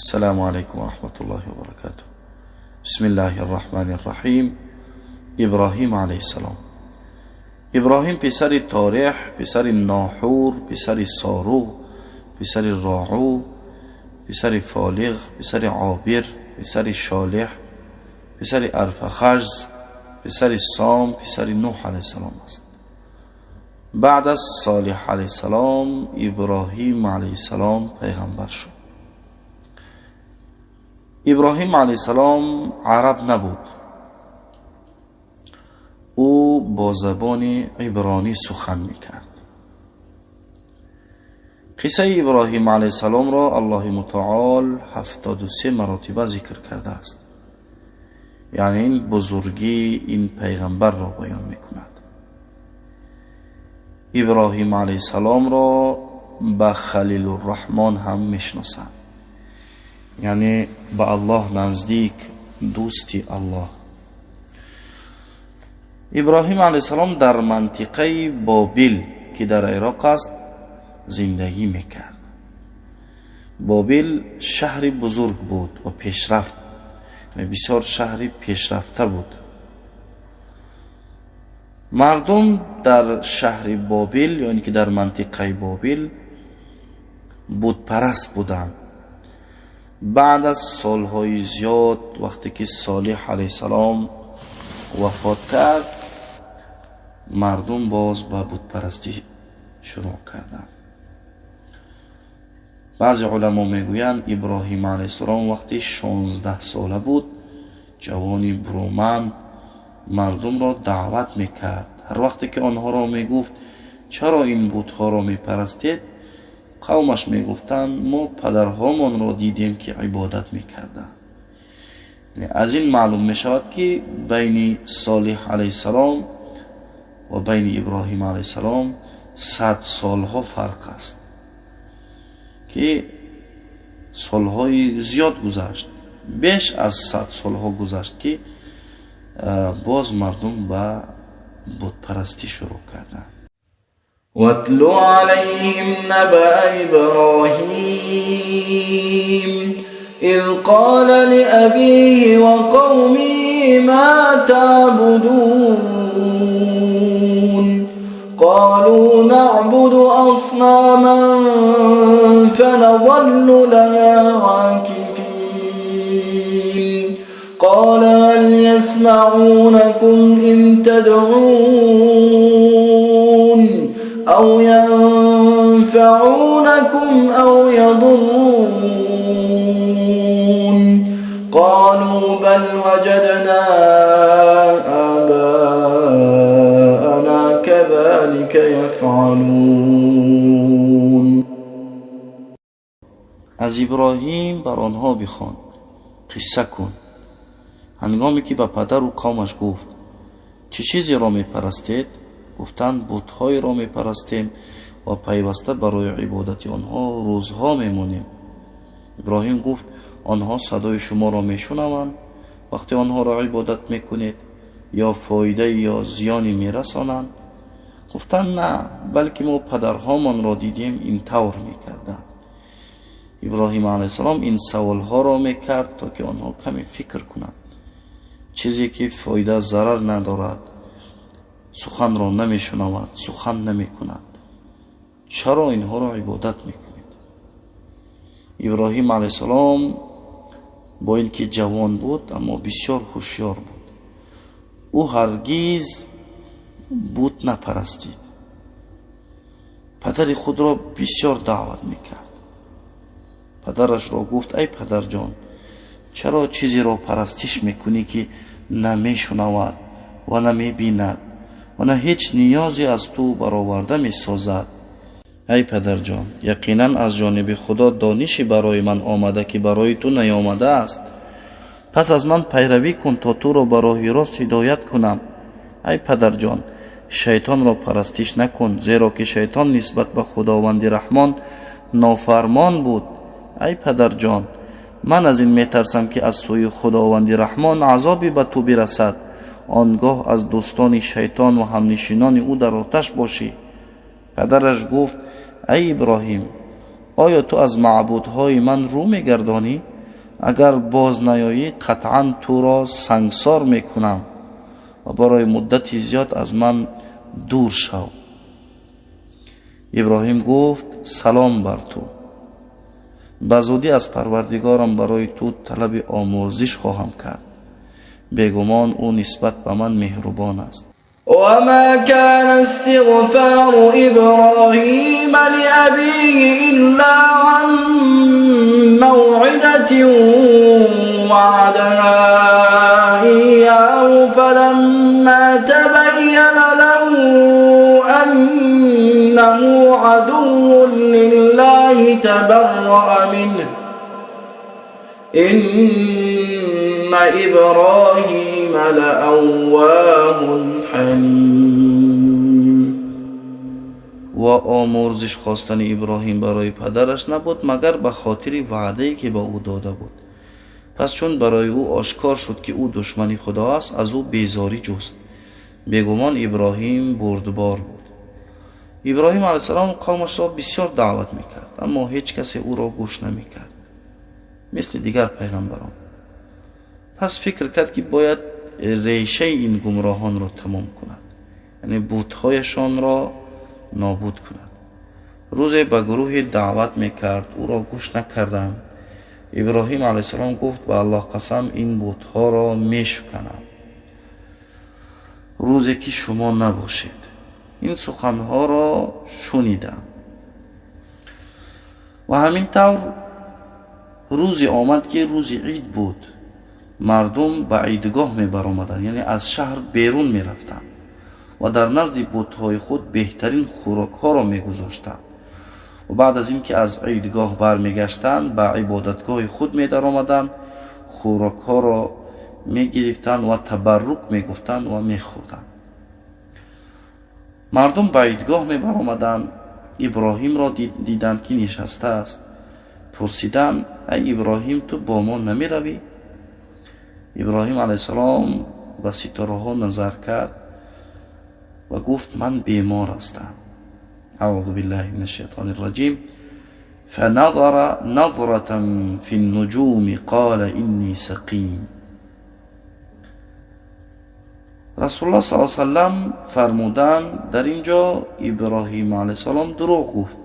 Ассалому алайкум ва раҳматуллоҳи ва баракатуҳ. Бисмиллаҳир раҳмонир раҳим. Иброҳим алайҳиссалом. Иброҳим писари Торих, писари Ноҳур, писари Соруғ, писари Роъу, писари Фолиғ, писари Обир, писари Шолеҳ, писари Арфахшаз, писари Сом, писари Нӯҳ алайҳиссалом аст. Баъд аз Солеҳ алайҳиссалом Иброҳим алайҳиссалом пайғамбар шуд. Иброҳим алайҳиссалом араб набуд. Ӯ бо забони ибронӣ сухан мекард. Қиссаи Иброҳим алайҳиссаломро Аллоҳи Мутаол 73 маротиба зикр кардааст. Яъне ин бузургии ин пайғамбарро баён мекунад. Иброҳим алайҳиссаломро ба Халилурраҳмон ҳам мешиносанд. Яъне ба Аллоҳ наздик, дӯсти Аллоҳ. Иброҳим алайҳиссалом дар мантиқаи Бобил, ки дар Ироқ аст, зиндагӣ мекард. Бобил шаҳри бузург буд ва пешрафт, бисёр шаҳри пешрафта буд. Мардум дар шаҳри Бобил, ё ин ки дар мантиқаи Бобил, бутпараст буданд. Баъд аз солҳои зиёд, вақте ки Солиҳ алайҳиссалом вафот кард, мардум боз ба бутпарастӣ шурӯъ карданд. Баъзе уламо мегӯянд, Иброҳим алайҳиссалом вақти 16 сола буд, ҷавони буруманд, мардумро даъват мекард. Ҳар вақте ки онҳоро мегуфт, чаро ин бутҳоро мепарастед, қавмаш мегуфтанд, мо падарҳомонро дидем, ки ибодат мекарданд. Аз ин маълум мешавад, ки байни Солиҳ алайҳиссалом ва байни Иброҳим алайҳиссалом 100 солҳо фарқ аст, ки солҳои зиёд гузашт, беш аз 100 солҳо гузашт, ки боз мардум ба бутпарастӣ шурӯъ карданд. واتل عليهم نبأ إبراهيم إذ قال لأبيه وقومه ما تعبدون قالوا نعبد أصناما فنظل لها عاكفين قال هل يسمعونكم إذ تدعون أو ينفعونكم أو يضرون قالوا بل وجدنا آباءنا كذلك يفعلون. Аз Иброҳим бар онҳо бихон, қисса кун, ҳангоме ки ба падару қавмаш гуфт, чӣ чизеро мепарастед? Гуфтанд, бутҳоеро мепарастем ва пайваста барои ибодати онҳо рӯзҳо мемонем. Иброҳим гуфт, онҳо садои шуморо мешунаванд вақте онҳоро ибодат мекунед, ё фоидае ё зиёне мерасонанд? Гуфтанд, на, балки мо падарҳомонро дидем, ин тавр мекарданд. Иброҳим алайҳиссалом ин саволҳоро мекард, то ки онҳо каме фикр кунанд. Чизе ки фоида зарар надорад, суханро намешунавад, сухан намекунад, чаро инҳоро ибодат мекунед? Иброҳим алайҳиссалом бо ин ки ҷавон буд, аммо бисёр ҳушёр буд. Ӯ ҳаргиз бут напарастид. Падари худро бисёр даъват мекард. Падарашро гуфт, ай падарҷон, чаро чизеро парастиш мекунӣ, ки на мешунавад ва на мебинад ва на ҳеҷ ниёзе аз ту бароварда месозад? Ай падарҷон, яқинан аз ҷониби Худо донише барои ман омада, ки барои ту наёмадааст. Пас аз ман пайравӣ кун, то туро ба роҳи рост ҳидоят кунам. Ай падарҷон, шайтонро парастиш накун, зеро ки шайтон нисбат ба Худованди Раҳмон нофармон буд. Ай падарҷон, ман аз ин метарсам, ки аз сӯи Худованди Раҳмон азобе ба ту бирасад, он гоҳ аз дӯстони шайтон ва ҳамнишинони ӯ дар оташ бошӣ. Падараш гуфт, ай Иброҳим, Оё ту аз маъбудҳои ман рӯ мегардонӣ? Агар боз наёӣ, қатъан туро сангсор мекунам ва барои муддати зиёд аз ман дур шав. Иброҳим гуфт: салом бар ту. Ба зудӣ аз Парвардигорам барои ту талаби омурзиш хоҳам кард. Бегумон ӯ нисбат ба ман меҳрубон аст. وما كان استغفار إبراهيم لأبيه إلا عن موعدة وعدها إياه فلما تبين له أنه عدو لله تبرأ منه إن إبراهيم لأواه حليم. Ва омурзиш хостани Иброҳим барои падараш набуд, магар ба хотири ваъдае, ки ба ӯ дода буд. Пас чун барои ӯ ошкор шуд, ки ӯ душмани Худо аст, аз ӯ безорӣ ҷуст. Бегумон Иброҳим бурдбор буд. Иброҳим алайҳиссалом қавмашро бисёр даъват мекард, аммо ҳеҷ касе ӯро гӯш намекард, мисли дигар пайғамбарон. Пас фикр кард, ки бояд решаи ин гумроҳонро тамом кунад, яъне бутҳояшонро нобуд кунад. Рӯзе ба гурӯҳе даъват мекард, ӯро гӯш накарданд. Иброҳим алайҳиссалом гуфт: ба Аллоҳ қасам, ин бутҳоро мешуканам рӯзе ки шумо набошед. Ин суханҳоро шунидам. Ва ҳамин тавр рӯзе омад, ки рӯзи ид буд. Мардум ба идгоҳ мебаромаданд, яъне аз шаҳр берун мерафтанд ва дар назди бутҳои худ беҳтарин хӯрокҳоро мегузоштанд. Ва баъд аз ин ки аз идгоҳ бармегаштанд, ба ибодатгоҳи худ медаромаданд, хӯрокҳоро мегирифтанд ва табаррук мегуфтанд ва мехӯрданд. Мардум ба идгоҳ мебаромаданд, Иброҳимро диданд, ки нишастааст. Пурсиданд: ай Иброҳим, ту бо мо намеравӣ? Иброҳим алайҳиссалом ба ситораҳо назар кард ва гуфт: ман бемор ҳастам. Аъузу биллаҳи мин ашшайтони рраҷим. فنظر نظرة في النجوم قال إني سقيم. Расулуллоҳ саллаллоҳу алайҳи васаллам фармуданд: дар ин ҷо Иброҳим алайҳиссалом дурӯғ гуфт,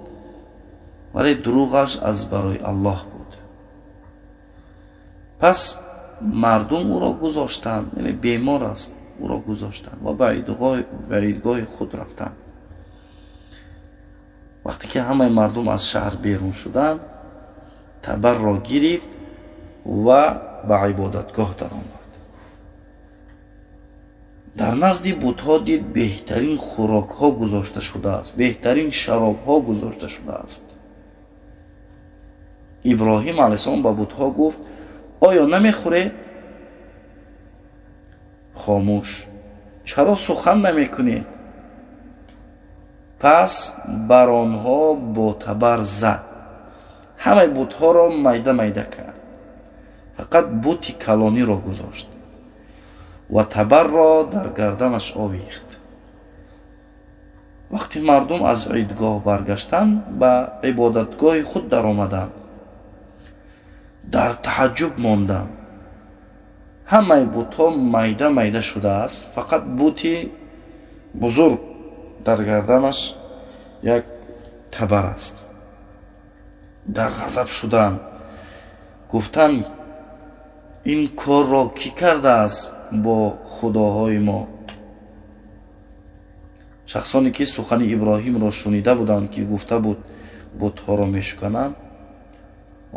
вале дурӯғаш аз барои Аллоҳ буд. Пас мардум ӯро гузоштанд, яъне бемор аст, ӯро гузоштанд ва ба идгоҳи худ рафтанд. Вақте ки ҳамаи мардум аз шаҳр берун шуданд, табарро гирифт ва ба ибодатгоҳ даромад. Дар назди бутҳо дид беҳтарин хӯрокҳо гузошта шудааст, беҳтарин шаробҳо гузошта шудааст. Иброҳим алайҳиссалом ба бутҳо гуфт: оё намехӯред? Хомӯш. Чаро сухан намекунед? Пас бар онҳо бо табар зад. Ҳамаи бутҳоро майда-майда кард. Фақат бути калониро гузошт ва табарро дар гарданаш овехт. Вақте мардум аз идгоҳ баргаштанд, ба ибодатгоҳи худ даромаданд. Дар таъаҷҷуб монданд. Ҳамаи бутҳо майда-майда шудааст, фақат бути бузург дар гарданаш як табар аст. Дар ғазаб шуданд. Гуфтанд: ин корро кӣ кардааст бо худоҳои мо? Шахсоне ки сухани Иброҳимро шунида буданд, ки гуфта буд бутҳоро мешуканам,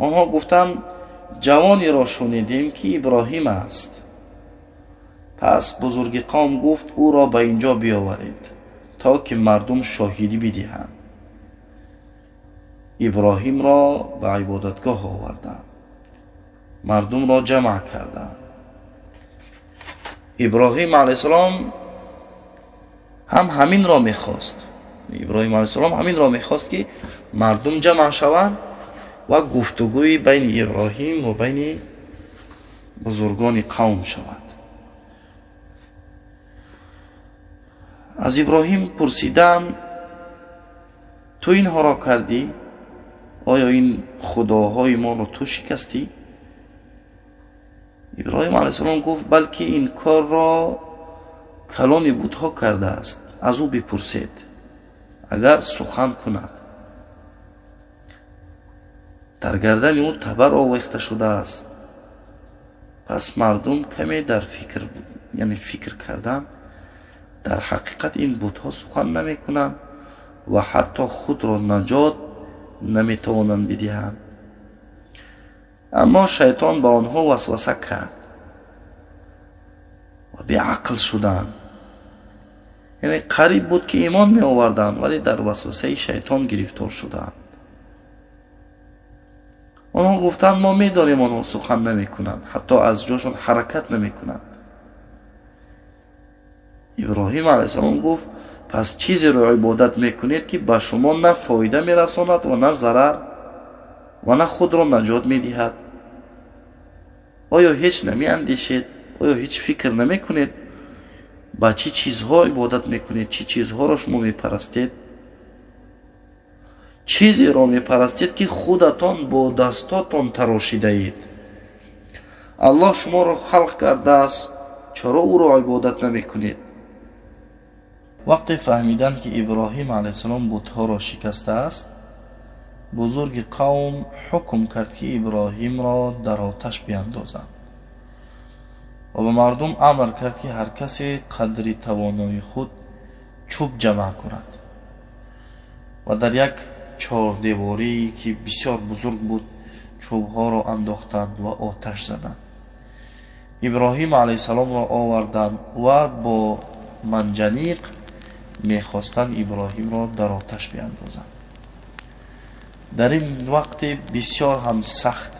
онҳо гуфтанд: ҷавонеро шунидем, ки Иброҳим аст. Пас бузурги қавм гуфт: ӯро ба инҷо биёваред, то ки мардум шоҳидӣ бидиҳанд. Иброҳимро ба ибодатгоҳ оварданд, мардумро ҷамъ карданд. Иброҳим алайҳиссалом ҳам ҳаминро мехост. Иброҳим алайҳиссалом ҳаминро мехост, ки мардум ҷамъ шаванд ва гуфтугӯи байни Иброҳим ва байни бузургони қавм шавад. Аз Иброҳим пурсидам: ту инҳоро кардӣ? оё ин худоҳои моро ту шикастӣ? Иброҳим алайҳиссалом гуфт: балки ин корро калони бутҳо кардааст, аз ӯ бипурсед, агар сухан кунад. Дар гардани ӯ табар овехта шудааст. Пас мардум каме дар фикр, яъне фикр кардан, дар ҳақиқат ин бутҳо сухан намекунанд ва ҳатто худро наҷот наметавонанд бидиҳанд. Аммо шайтон ба онҳо васваса кард ва беақл шуданд. Яъне қариб буд ки имон меоварданд, вале дар васвасаи шайтон гирифтор шуданд. Онҳо гуфтанд: мо медонем онҳо сухан намекунанд, ҳатто аз ҷошон ҳаракат намекунанд. Иброҳим алайҳиссалом гуфт: пас чизеро ибодат мекунед, ки ба шумо на фоида мерасонад ва на зарар ва на худро наҷот медиҳад? Оё ҳеҷ намеандешед? Оё ҳеҷ фикр намекунед? Ба чӣ чизҳо ибодат мекунед? Чӣ чизҳоро шумо мепарастед? Чизеро мепарастед, ки худатон бо дастотон тарошидаед. Аллоҳ шуморо халқ кардааст, чаро ӯро ибодат намекунед? Вақте фаҳмиданд, ки Иброҳим алайҳиссалом бутҳоро шикастааст, бузурги қавм ҳукм кард, ки Иброҳимро дар оташ биандозанд ва ба мардум амр кард, ки ҳар касе қадри тавонои худ чӯб ҷамъ кунад. Ва дар як чордеворие, ки бисёр бузург буд, чӯбҳоро андохтанд ва оташ заданд. Иброҳим алайҳиссаломро оварданд ва бо манҷаниқ мехостанд Иброҳимро дар оташ биандозанд. Дар ин вақти бисёр ҳам сахт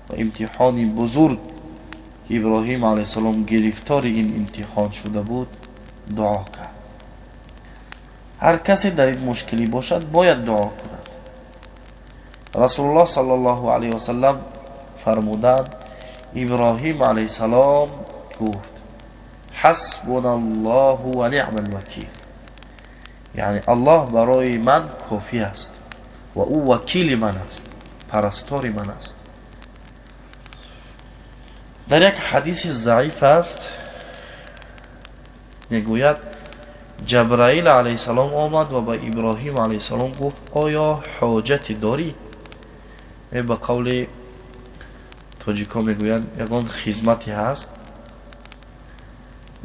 ва имтиҳони бузург, ки Иброҳим алайҳиссалом гирифтори ин имтиҳон шуда буд, дуо кард. Ҳар касе дар ин мушкилӣ бошад, бояд дуо кунад. Расулуллоҳ саллаллоҳу алайҳи васаллам фармуданд: Иброҳим алайҳиссалом гуфт: ҳасбуналлоҳу ва ниъмал вакил, яъне Аллоҳ барои ман кофӣ аст ва ӯ вакили ман аст, парастори ман аст. Дар як ҳадиси заиф аст, мегӯяд: Ҷабраил алайҳиссалом омад ва ба Иброҳим алайҳиссалом гуфт: оё ҳоҷате дорӣ? Ба қавли тоҷикҳо мегӯянд, ягон хизмате ҳаст?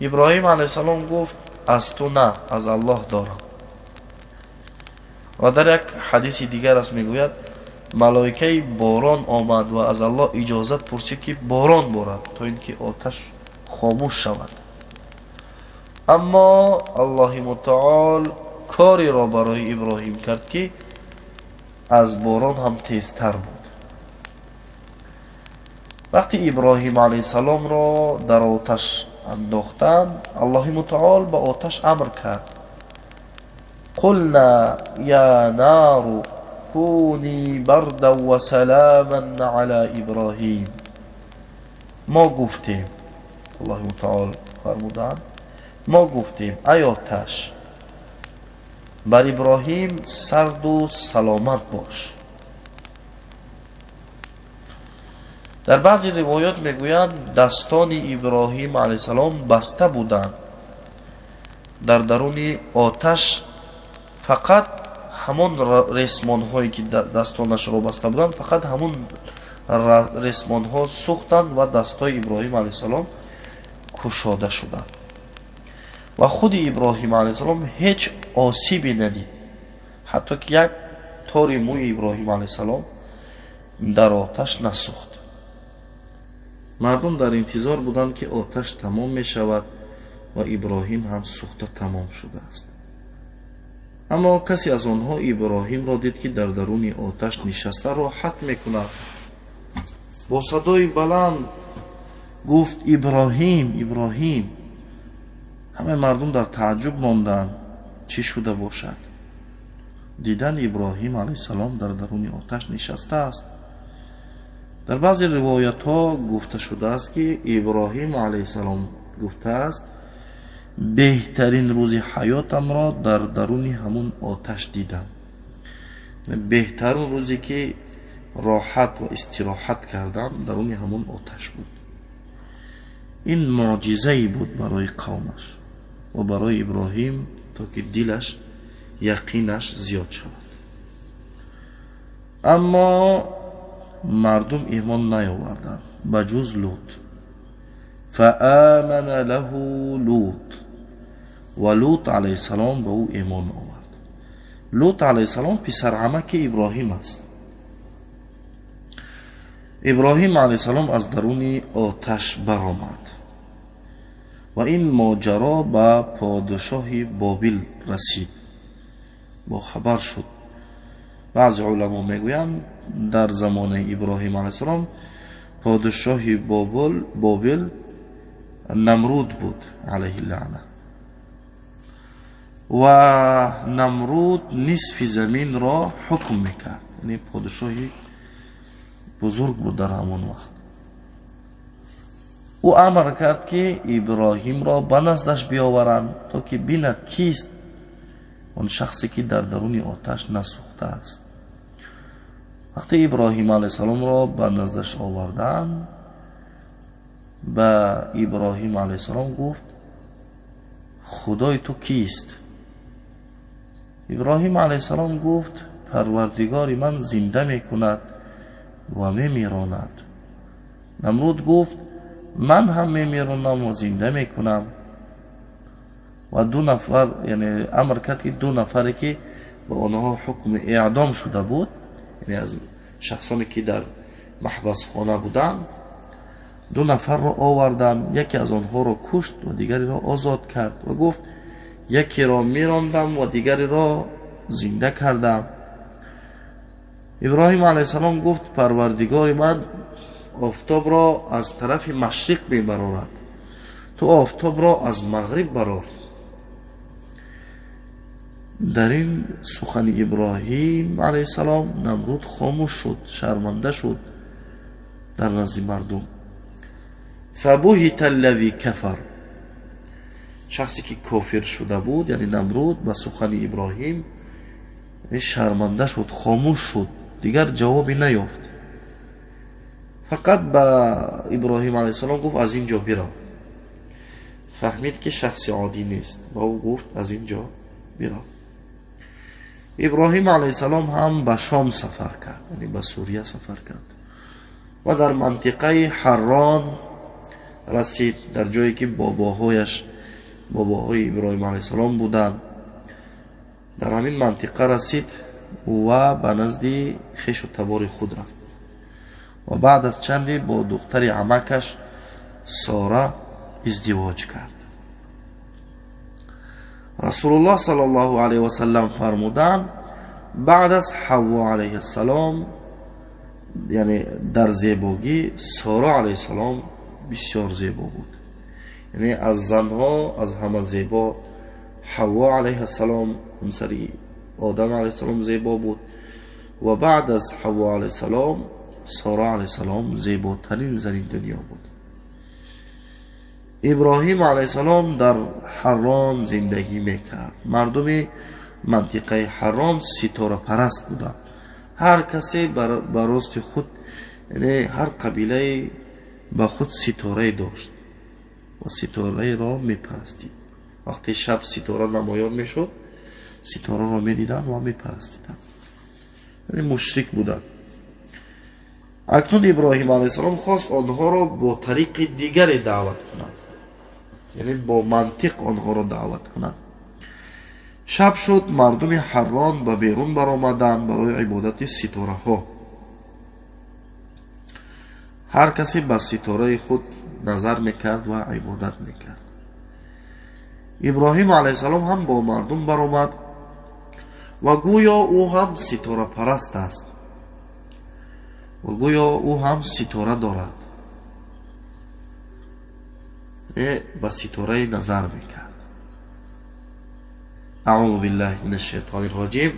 Иброҳим алайҳиссалом гуфт: аз ту на, аз Аллоҳ дорам. Ва дар як ҳадиси дигар аст, мегӯяд: малоикаи борон омад ва аз Аллоҳ иҷозат пурсид, ки борон борад, то ин ки оташ хомӯш шавад. Аммо Аллоҳи мутаол кореро барои Иброҳим кард, ки аз борон ҳам тезтар буд. Вақти Иброҳим алайҳиссаломро дар оташ андохтанд, Аллоҳи мутаол ба оташ амр кард: қулна я нару куни бардан ва саламан ала Иброҳим. Мо гуфтем, Аллоҳи мутаол фармуданд, мо гуфтем: ай оташ, бар Иброҳим сарду саломат бош. Дар баъзе ривоят мегӯянд, дастони Иброҳим алайҳиссалом баста буданд. Дар даруни оташ фақат ҳамон ресмонҳое, ки дастонашро баста буданд, фақат ҳамон ресмонҳо сӯхтанд ва дастҳои Иброҳим алайҳиссалом кушода шуданд. Ва худи Иброҳим алайҳиссалом ҳеҷ осибе надид, ҳатто ки як тори мӯи Иброҳим алайҳиссалом дар оташ насӯхт. Мардум дар интизор буданд, ки оташ тамом мешавад ва Иброҳим ҳам сӯхта тамом шудааст. Аммо касе аз онҳо Иброҳимро дид, ки дар даруни оташ нишаста роҳат мекунад. Бо садои баланд гуфт: Иброҳим, Иброҳим. Ҳамаи мардум дар тааҷҷуб монданд, чӣ шуда бошад. Дидан Иброҳим алайҳиссалом дар даруни оташ нишастааст. Дар баъзе ривоятҳо гуфта шудааст, ки Иброҳим алайҳиссалом гуфтааст: беҳтарин рӯзи ҳаётамро дар даруни ҳамун оташ дидам. Беҳтарин рӯзе ки роҳат ва истироҳат кардам даруни ҳамон оташ буд. Ин муъҷизае буд барои қавмаш ва барои Иброҳим, то ки дилаш, яқинаш зиёд шавад. Аммо мардум имон наёварданд ба ҷуз Лут. Фаамана лаҳу Лут, ва Лут алайҳиссалом ба ӯ имон овард. Лут алайҳиссалом писарамаки Иброҳим аст. Иброҳим алайҳиссалом аз даруни оташ баромад ва ин моҷаро ба подшоҳи Бобил расид, бохабар шуд. Баъзе уламо мегӯянд, дар замонаи Иброҳим алайҳиссалом подшоҳи Бобил Намруд буд алайҳи лаъна, ва Намруд нисфи заминро ҳукм мекард, яъне подшоҳи бузург буд дар ҳамон вақт. Ӯ амр кард, ки Иброҳимро ба наздаш биёваранд, то ки бинад кист он шахсе, ки дар даруни оташ насӯхтааст. Вақте Иброҳим алайҳиссаломро ба наздаш оварданд, ба Иброҳим алайҳиссалом гуфт: худои ту кист? Иброҳим алайҳиссалом гуфт: парвардигори ман зинда мекунад ва мемиронад. Намруд гуфт: ман ҳам мемиронам ва зинда мекунам. Ва ду нафар, яъне амр кард, ки ду нафаре, ки ба онҳо ҳукми эъдом шуда буд, яъне аз шахсоне, ки дар маҳбасхона буданд, ду нафарро оварданд. Яке аз онҳоро кушт ва дигареро озод кард ва гуфт: якеро мирондам ва дигареро зинда кардам. Иброҳим алайҳиссалом гуфт: парвардигори ман офтобро аз тарафи машриқ мебарорад, ту офтобро аз мағриб барор. Дар ин сухани Иброҳим алайҳиссалом Намруд хомӯш шуд, шарманда шуд дар назди мардум. Фабуҳита аллази кафар, шахсе ки кофир шуда буд, яъне Намруд, ба сухани Иброҳим шарманда шуд, хомӯш шуд, дигар ҷавобе наёфт. Фақат ба Иброҳим алайҳиссалом гуфт: аз ин ҷо бирав. Фаҳмид, ки шахси оддӣ нест, ба ӯ гуфт: аз ин ҷо бирав. Иброҳим алайҳиссалом ҳам ба Шом сафар кард, яъне ба Сурия сафар кард ва дар мантиқаи Ҳаррон расид, дар ҷое ки бобоҳояш, бобоҳои Иброҳим алайҳиссалом буданд. Дар ҳамин мантиқа расид ва ба назди хешу табори худ рафт ва баъд аз чанде бо духтари амакаш Сора издивоҷ кард. Расулуллоҳ саллаллоҳу алайҳи васаллам фармуданд: баъд аз Ҳавво алайҳиссалом, яъне дар зебогӣ, Сора алайҳиссалом бисёр зебо буд. Яъне аз занҳо аз ҳама зебо Ҳавво алайҳиссалом, ҳамсари Одам алайҳиссалом, зебо буд ва баъд аз Ҳавво алайҳиссалом Сора алайҳиссалом зеботарин зани дунё буд. Иброҳим алайҳиссалом дар Ҳаррон зиндагӣ мекард. Мардуми мантиқаи Ҳаррон ситорапараст буданд. Ҳар касе ба рости худ, яъне ҳар қабилае ба худ ситорае дошт ва ситораеро мепарастид. Вақте шаб ситора намоён мешуд, ситораро медиданд ва мепарастиданд, яъне мушрик буданд. Акнун Иброҳим алайҳиссалом хост онҳоро бо тариқи дигаре даъват кунад, яъне бо мантиқ онҳоро даъват кунад. Шаб шуд, мардуми Ҳаррон ба берун баромаданд барои ибодати ситораҳо. Ҳар касе ба ситораи худ назар мекард ва ибодат мекард. Иброҳим алайҳиссалом ҳам бо мардум баромад ва гӯё ӯ ҳам ситорапараст аст ва гӯё ӯ ҳам ситора дорад, ба ситорае назар мекард. Аъузу биллаҳи мин ашшайтони рраҷим.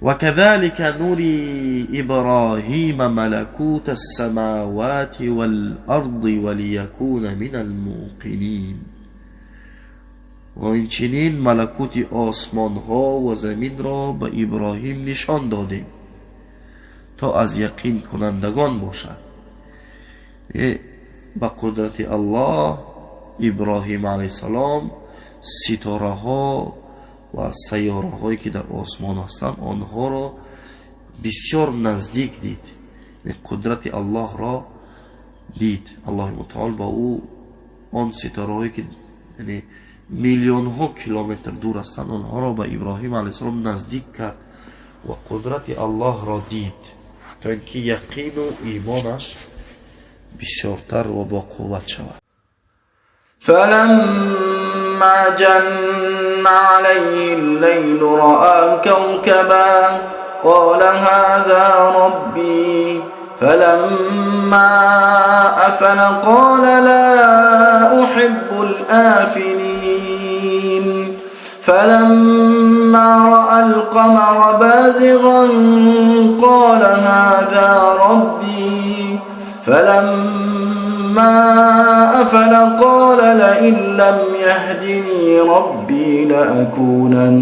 وكذلك نري إبراهيم ملكوت السماوات والأرض وليكون من الموقنين. Ва инчунин малакути осмонҳо ва заминро ба Иброҳим нишон додем, то аз яқинкунандагон бошад. Ба қудрати Аллоҳ Иброҳим алайҳиссалом ситораҳо ва сайёраҳое ки дар осмон ҳастанд, онҳоро бисёр наздик дид. Қудрати Аллоҳро дид. Аллоҳи мутаол ба ӯ он ситораҳое ки яъне миллионҳо километр дур ҳастанд, онҳоро ба Иброҳим алайҳиссалом наздик кард ва қудрати Аллоҳро дид, то ин ки яқину имонаш бисёртар ва бо қувват шавад. فلما جن عليه الليل رأى كوكبا قال هذا ربي فلما أفل قال لا أحب الآفلين فلما رأى القمر بازغا قال هذا ربي فلما أفل قال لئن لم يهدني ربي لأكونن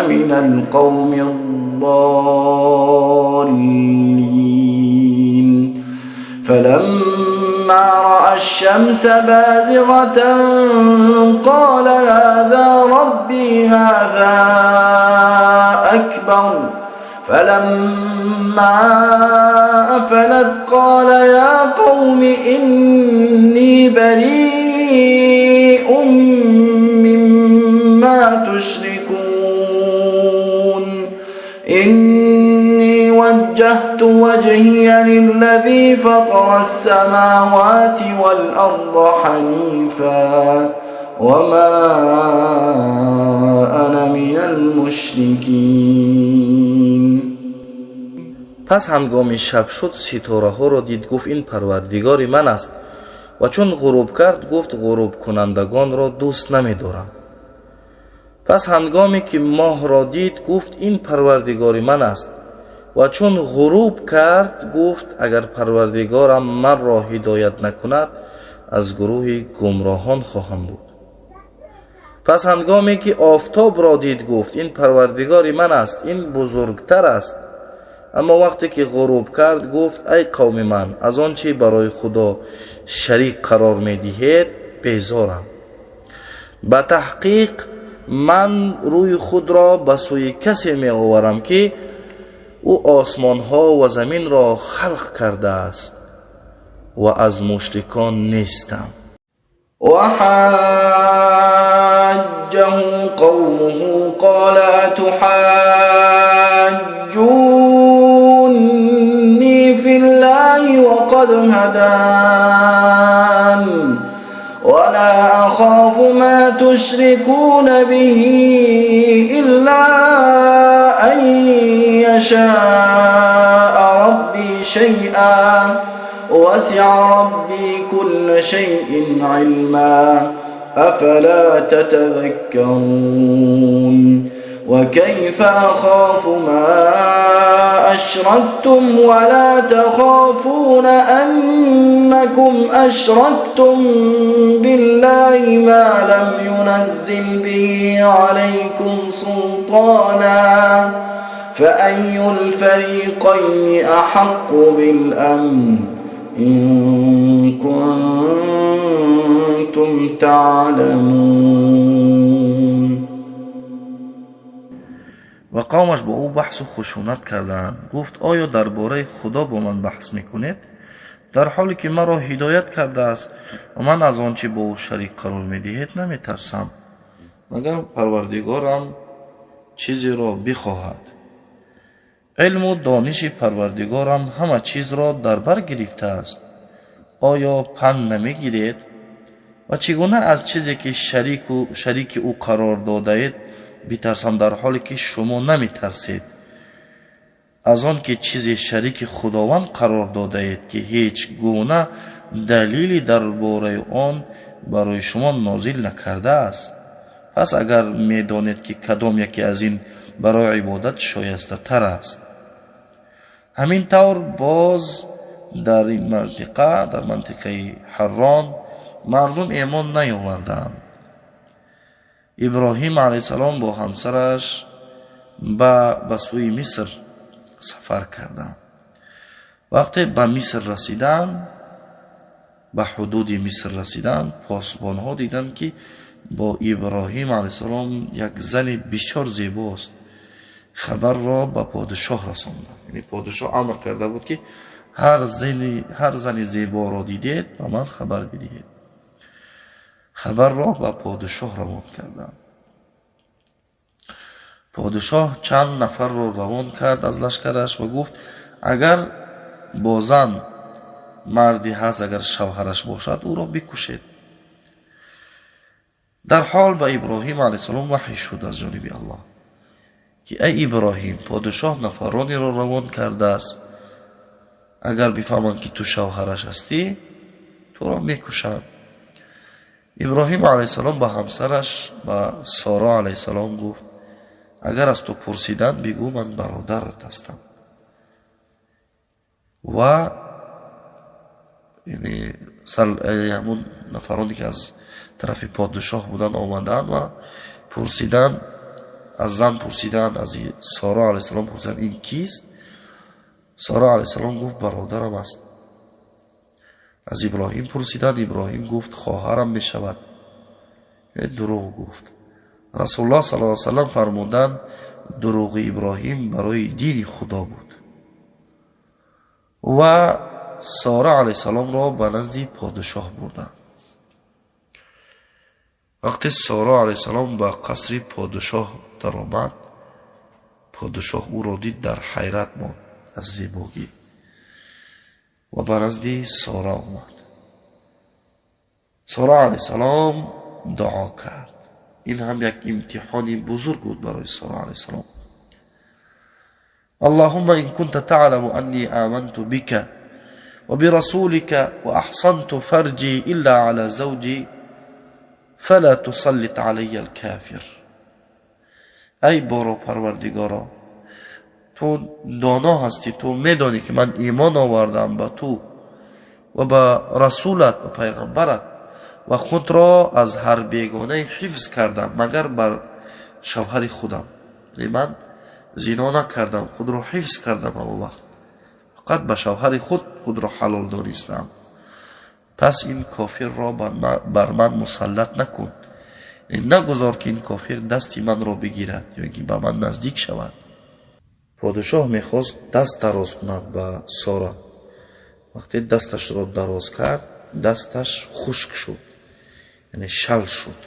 من القوم الضالين فلما رأى الشمس بازغة قال هذا ربي هذا أكبر فلما أفلت قال يا قوم إني بريء مما تشركون إني وجهت وجهي للذي فطر السماوات والأرض حنيفا وما أنا من المشركين. Пас ҳангоми шаб шуд, ситораҳоро дид, гуфт: ин парвардигори ман аст. Ва чун ғуруб кард, гуфт: ғурубкунандагонро дӯст намедорам. Пас ҳангоме ки моҳро дид, гуфт: ин парвардигори ман аст. Ва чун ғуруб кард, гуфт: агар парвардигорам манро ҳидоят накунад, аз гурӯҳи гумроҳон хоҳам буд. Пас ҳангоме ки офтобро дид, гуфт: ин парвардигори ман аст, ин бузургтар аст. Аммо вақте ки ғуруб кард, гуфт: ай қавми ман, аз он чӣ барои Худо шарик қарор медиҳед, безорам. Ба таҳқиқ ман рӯи худро ба сӯи касе меоварам, ки ӯ осмонҳо ва заминро халқ кардааст, ва аз мушрикон нестам. وحاجه قومه قال أتحاجوني في الله وقد هدان ولا أخاف ما تشركون به إلا أن يشاء ربي شيئا وسع ربي كل شيء علما أفلا تتذكرون وكيف أخاف ما أشركتم ولا تخافون أنكم أشركتم بالله ما لم ينزل به عليكم سلطانا فأي الفريقين أحق بالأمن إن كنتم تعلمون. Ва қавмаш бо ӯ баҳсу хушунат карданд. Гуфт: оё дар бораи Худо бо ман баҳс мекунед, дар ҳоле ки маро ҳидоят кардааст, ва ман аз он чӣ бо ӯ шарик қарор медиҳед наметарсам, магар парвардигорам чизеро бихоҳад. Илму дониши парвардигорам ҳама чизро дар бар гирифтааст. Оё панд намегиред? Ва чӣ гуна аз чизе ки шарики ӯ қарор додаед битарсам, дар ҳоле ки шумо наметарсед аз он ки чизе шарики Худованд қарор додаед, ки ҳеҷ гуна далеле дар бораи он барои шумо нозил накардааст? Пас агар медонед, ки кадом яке аз ин барои ибодат шоястатар аст. Ҳамин тавр боз дар ин мантиқа, дар мантиқаи Ҳаррон, мардум эмон наёварданд. Иброҳим алайҳиссалом бо ҳамсараш ба сӯи Миср сафар карданд. Вақте ба Миср расиданд, ба ҳудуди Миср расиданд, посбонҳо диданд, ки бо Иброҳим алайҳиссалом як зани бисёр зебост. Хабарро ба подшоҳ расонданд. Яъне подшоҳ амр карда буд, ки ҳар зани зеборо дидед, ба ман хабар бидиҳед. Хабарро ба подшоҳ равон карданд. Подшоҳ чанд нафарро равон кард аз лашкараш ва гуфт: агар бо зан марде ҳаст, агар шавҳараш бошад, ӯро бикушед. Дар ҳол ба Иброҳим алайҳиссалом ваҳй шуд аз ҷониби Аллоҳ, ки эй Иброҳим, подшоҳ нафаронеро равон кардааст, агар бифаҳманд, ки ту шавҳараш ҳастӣ, туро мекушанд. Иброҳим алайҳиссалом ба ҳамсараш, ба Соро алайҳиссалом гуфт: агар аз ту пурсиданд, бигӯ ман бародарат ҳастам. Ва ҳамун нафароне, ки аз тарафи подшоҳ буданд, омаданд ва пурсиданд, аз зан пурсиданд, аз Соро алайҳиссалом пурсиданд: ин кист? Соро алайҳиссалом гуфт: бародарам аст. Аз Иброҳим пурсиданд, Иброҳим гуфт: хоҳарам мешавад. Дурӯғ гуфт. Расулуллоҳ саллаллоҳу алайҳи васаллам фармуданд: дурӯғи Иброҳим барои дини Худо буд. Ва Сора алайҳиссаломро ба назди подшоҳ бурданд. Вақте Соро алайҳиссалом ба қасри подшоҳ даромад, подшоҳ ӯро дид, дар ҳайрат монд аз зебогӣ ва ба назди Сора омад. Сора алайҳиссалом дуо кард. Ин ҳам як имтиҳони бузург буд барои Сора алайҳиссалом. اللهم إن كنت تعلم أني آمنت بك وبرسولك وأحصنت فرجي إلا على زوجي فلا تسلط علي الكافر. Эй боро Парвардигоро, ту доно ҳастӣ, ту медонӣ, ки ман имон овардам ба ту ва ба расулат, ба пайғамбарат, ва худро аз ҳар бегонае ҳифз кардам, магар бар шавҳари худам. Яъне ман зино накардам, худро ҳифз кардам, ҳамон вақт фақат ба шавҳари худ худро ҳалол донистам. Пас ин кофирро бар ман мусаллат накун, нагузор, ки ин кофир дасти манро бигирад ё ин ки ба ман наздик шавад. Подшоҳ мехост даст дароз кунад ба Сора. Вақте дасташро дароз кард, дасташ хушк шуд, яъне шал шуд.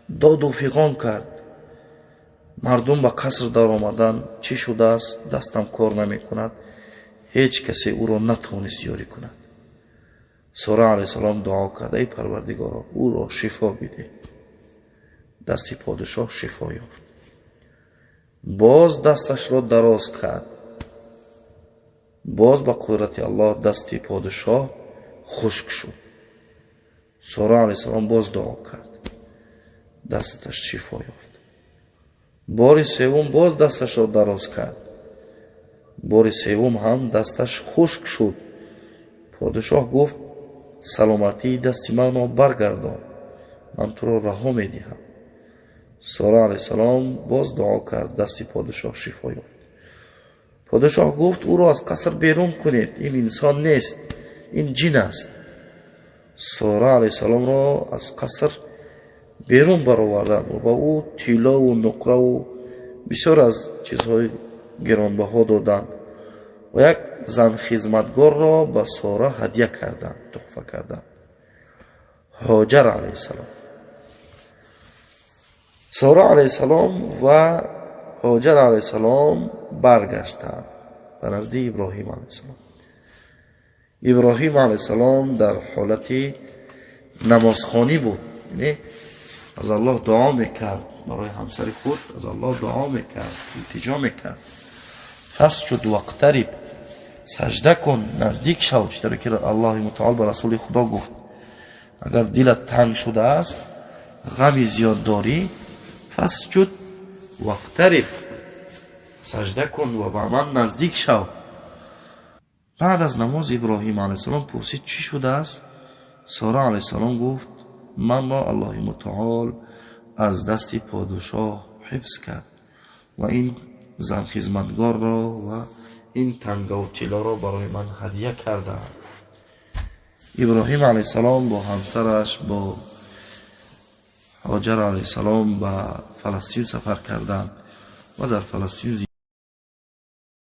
Доду фиғон кард. Мардум ба қаср даромаданд: чӣ шудааст, дастам кор намекунад. Ҳеҷ касе ӯро натавонист ёрӣ кунад. Сора алайҳиссалом дуо кард: эй Парвардигоро, ӯро шифо бидеҳ. Дасти подшоҳ шифо ёфт. Боз дасташро дароз кард, боз ба қудрати Аллоҳ дасти подшоҳ хушк шуд. Сора алайҳиссалом боз дуо кард, дасташ шифо ёфт. Бори севум боз дасташро дароз кард, бори севум ҳам дасташ хушк шуд. Подшоҳ гуфт: саломатии дасти манро баргардон, ман туро раҳо медиҳам. Сора алайҳиссалом боз дуо кард, дасти подшоҳ шифо ёфт. Подшоҳ гуфт: ӯро аз қаср берун кунед, ин инсон нест, ин ҷин аст. Сора алайҳиссаломро аз қаср берун бароварданд ва ба ӯ тиллову нуқраву бисёр аз чизҳои гиронбаҳо доданд ва як занхизматгорро ба Сора ҳадя карданд, туҳфа карданд, Ҳоҷар алайҳиссалом. Сора алайҳиссалом ва Ҳоҷар алайҳиссалом баргаштанд ба назди Иброҳим алайҳиссалом. Иброҳим алайҳиссалом дар ҳолати намозхонӣ буд, яъне аз Аллоҳ дуо мекард барои ҳамсари худ, аз Аллоҳ дуо мекард, илтиҷо мекард. فاسجد واقترب, сажда кун, наздик шав, чӣ ки Аллоҳи мутаол ба расули Худо гуфт: агар дилат танг шудааст, ғами зиёд дорӣ, فاسجد واقترب, сажда кун ва ба ман наздик шав. Баъд аз намоз Иброҳим алайҳиссалом пурсид: чӣ шудааст? Сора алайҳиссалом гуфт: манро Аллоҳи мутаол аз дасти подшоҳ ҳифз кард ва ин зан хизматгорро ва ин тангаву тиллоро барои ман ҳадя кардаанд. Иброҳим алайҳиссалом бо ҳамсараш, бо Ҳоҷар алайҳиссалом, ба Фаластин сафар карданд ва дар Фаластин